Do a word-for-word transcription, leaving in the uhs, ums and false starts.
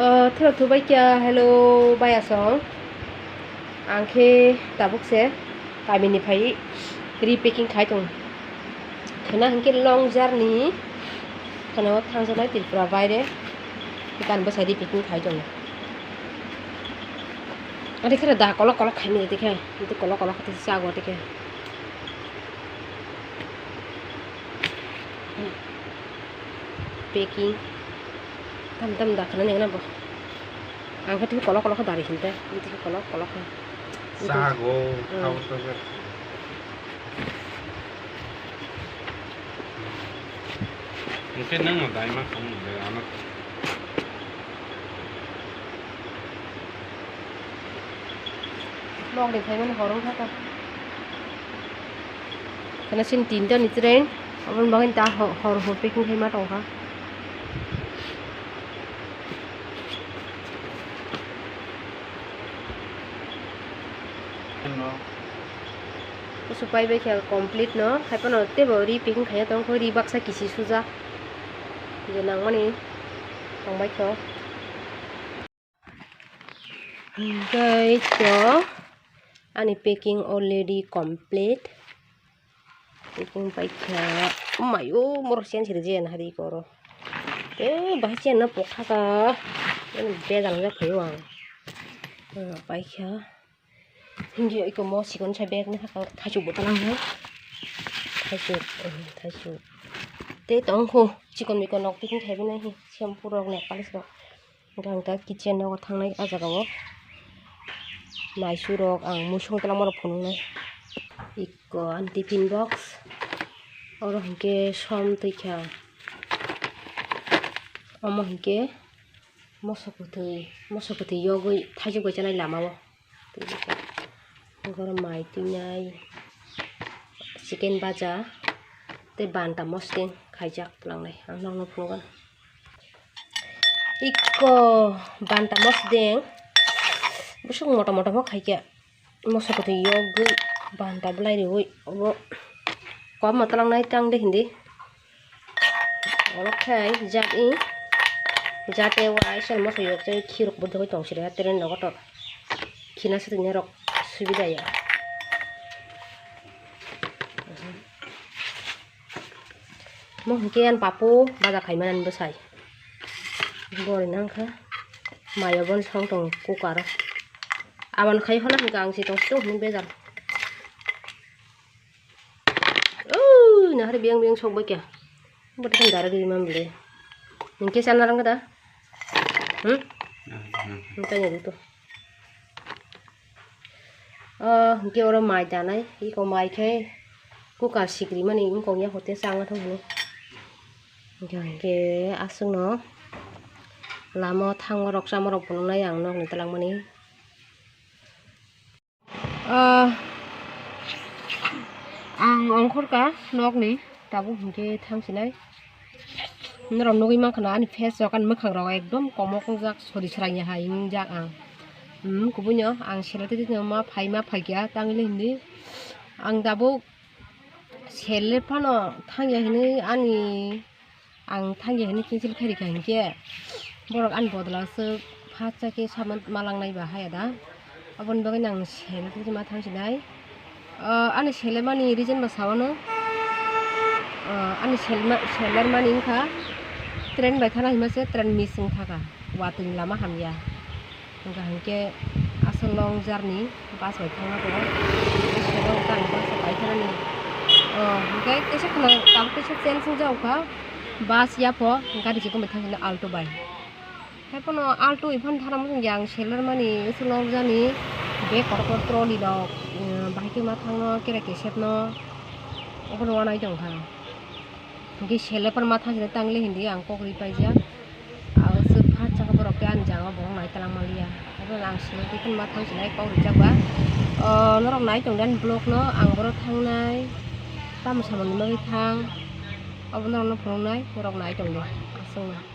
O, thro thubai kya, hello, bai asong. Ang khe tabuk se kamini phai repacking khai tong. Khena hinkhe long journey. Khana o thangjaknai Tripura baire. Kan bwsai repacking khai tong. Ari khera da kolok kolok khai mili dikhe. Itu kolok kolok khe chago dikhe. Packing. Tam tam da khana nengna bo. Ang khe twi kolok kolok khe dari hinte. Twi kolok kolok khe. Sago, hmm. Tau to je. Mungkin nang dai ma kham de ano. Nok ni phaimani hor wngkha ta. Khana chini tinta ni train, aboni bagwi ta ho-, hor hor packing khaima tongkha. Kusu pai bai khe complete no, hai phano teibo repacking khaina tongkha, ri baksa kisi sujak. Je nangmani tongbai kho. Hingke to ani packing already complete. Packing paikha. Mayo, morok siyan siri je na hari koro. Eh, bahai siyan na pokha ka. Ani bejal jak phayo ang. Ah, paikha. Hingke iko mo sikon sa bag na ka thaichuk botol ang. Thaichuk, eh, thaichuk. Tei tongkho, chikon mikon nok packing khaibai nai hi. Shampoo rok, nail polish rok. Hingke ang ta kitchen nogo thangnai ah jagao. Naisurok ang musong twlangmarok phunuknai. Ikko ang tiffin box. Oro hingke som twi kha. Omo hingke moso kwthwi, moso kwthwi yogwi thaichuk bai chanai lamao. Tei oro mai twinai, chicken baja, tei banta mosdeng khaijak twlangnai ang nokno phunukgano. Ikko banta mosdeng bwswk motom motom khaikhe moso kwthwi yogwi banta bwlai riwi obo kwbangma twlangnai tang de hindi. Oro khe jat i, jate waisa ani moso yok se khirok bo dogoi tong siri ha train nogo to khina swtwinai rok subida ya. Mo hingke ani papo baja khaimani bwsai. Bori nang kha mayo boni song tong cooker o. Aboni khai hono hingke ang si tong si tong hini bejal. Ui, nahar biyang biyang sok bai kya. Bwtwi khe dara giri man bwle. Hingke sana rang da? Hmm? Hingke ni to. Oh, hingke oro mai danai. Iko mai khe cooker sikri mani wngkong ya hote chang thok bwle. Hingke aswk no lama o thang rok chama rok phunuknai ang nokni twlang mani. Ah, ang ongkhorka nokni tabuk hinkhe thangsinai. Norok nugwi mankha na ani face rok ani mwkhang rok ekdom komok wngjak sori srangya hai wngjak ang. Hmm, kubuino ang sela tei tei ma phai ma phaikya tangli hindi. Ang tabuk sele phano thangya hinwi ani Ang thangya hinwi cancel khairikha hinkhe borok ani bodol aswk phatsa khe sama malangnai ba haya da. Aboni bagwi ang sel tongma thangsinai. Ah, ani selemani reason ba sao no. Ah, ani selma-, selermani wngkha train bai thana hinmase train miss wngthaka. Watwi lama hamya. Hingka hinkhe aswk long journey bus bai thangna tongo. Tei sero wngkha ang bus bai thanani. Oh, hinkhe kaisa khwna tabuk kaisa change wngjak kha bus yapho gari chikon bai thangkhe Alto bai. Haiphano Alto iphano thana muchungya ang seler mani aswk long journey bag kotor kotor trolley rok, um, bahai khe ma thangno kera kesepno obono wanai tongkha. Hingke sele phano ma thang sini tangli hindi ang kok ri paijak. Aswk phat saka borok khe ani jaga o borok nai twlang manliya. Abo ang sini twi phano ma thang sini kok rijak ba. O norok nai tong di ani vlog no ang boro thangnai. Tamo samani bagwi thang. Abo norok no phunuknai norok nai tong di. Aswk no.